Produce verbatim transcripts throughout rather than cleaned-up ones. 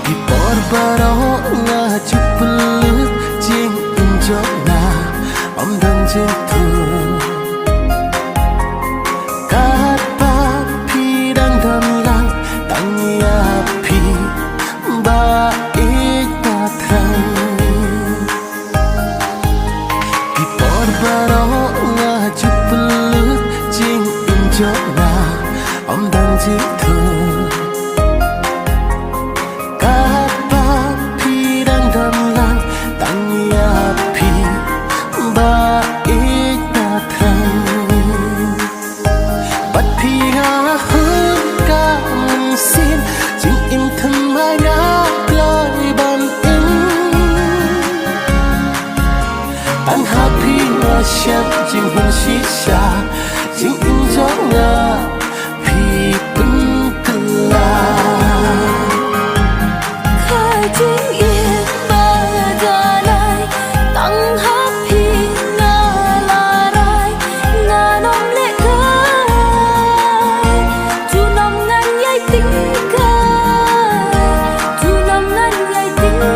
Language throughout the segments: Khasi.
Ki por baroh nga ju pynlut jingim jong nga, ym don jingthoh. Katba phi dang don lang, tang ïa phi ba ïeit ba thrang. Ki por baroh nga ju pynlut jingim jong nga, ym don jingthoh. Katba phi dang don lang, tang ïa phi ba ïeit ba thrang. Bad phi nga hun ka mynsiem, jingim thymmai nga kloi ban im. Tang ha phi nga shep jinghun shisha, jingim jong nga phi pynkylla. Ka jingim ba da lai, tang ha phi nga la rai, ngan ym lehkai. Junom ngan ïai tyngkai, junom ngan ïai tyngkai.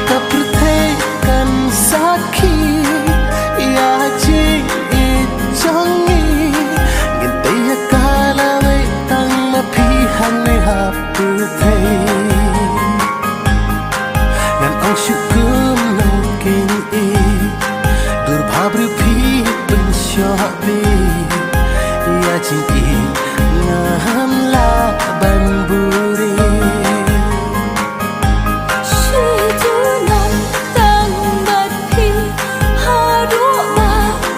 Ka pyrthei kan sakhi ïa jingïeit jong ngi. Ngin tei ïa ka lawei tang ma phi hangne ha pyrthei. Ngan ong shuh kumno kein i, dur ba briew phi pynshoh beit ïa jingïeit ngan lah ban buhrieh. Shi junom tang bad phi haduh ba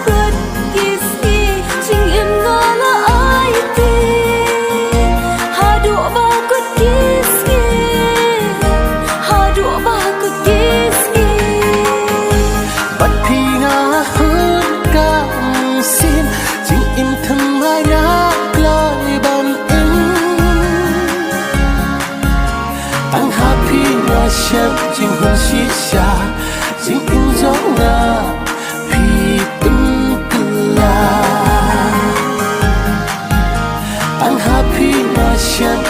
kut ki sngi, jingim nga la aiti. Haduh ba kut ki sngi, haduh ba kut ki sngi. Bad phi nga hun ka mynsiem, jingim thymmai nga kloi ban im. Tang ha phi nga shep jinghun shisha, jingim jong nga phi pynkylla. Tang ha phi nga shep